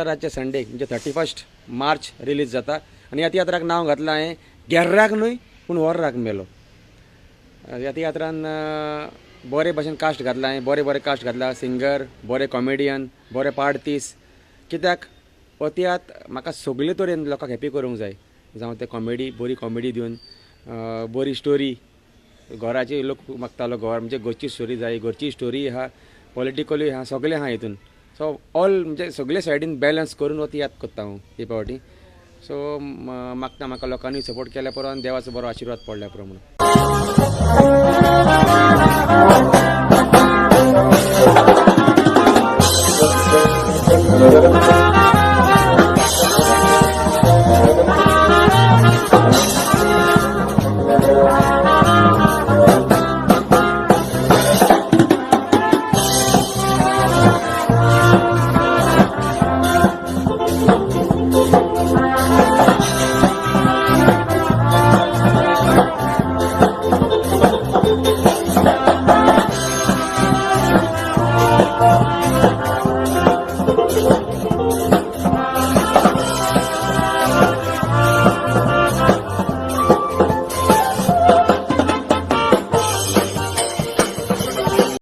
बुधवाराचे Sunday म्हणजे 31 मार्च release जाता. आनी ह्या तियात्राक नांव घातलां हांवें गेर्राक न्हय पूण वोर्राक मेलो. ह्या तियात्रान बरे भशेन कास्ट घातला हांवें, बरे बरे कास्ट घातला, सिंगर, बरे कॉमेडियन, बरे पार्टीस. कित्याक हो तियात्र म्हाका सगळे तरेन लोकांक हॅपी करूंक जाय, जावं ते कॉमेडी, बरी कॉमेडी दिवन, बरी स्टोरी, घराची लोक मागतालो घर म्हणजे घरची स्टोरी जाय, घरची स्टोरी आहा, पॉलिटिकलूय आहा, सगळें आहा हितून. सो ऑल म्हणजे सगळे सायडीन बॅलन्स करून हो तियात्र करता हांव हे फावटी. सो मागता म्हाका लोकांनी सपोर्ट केल्या पुरो आनी देवाचो बरो आशिर्वाद पडल्या पुरो म्हणून.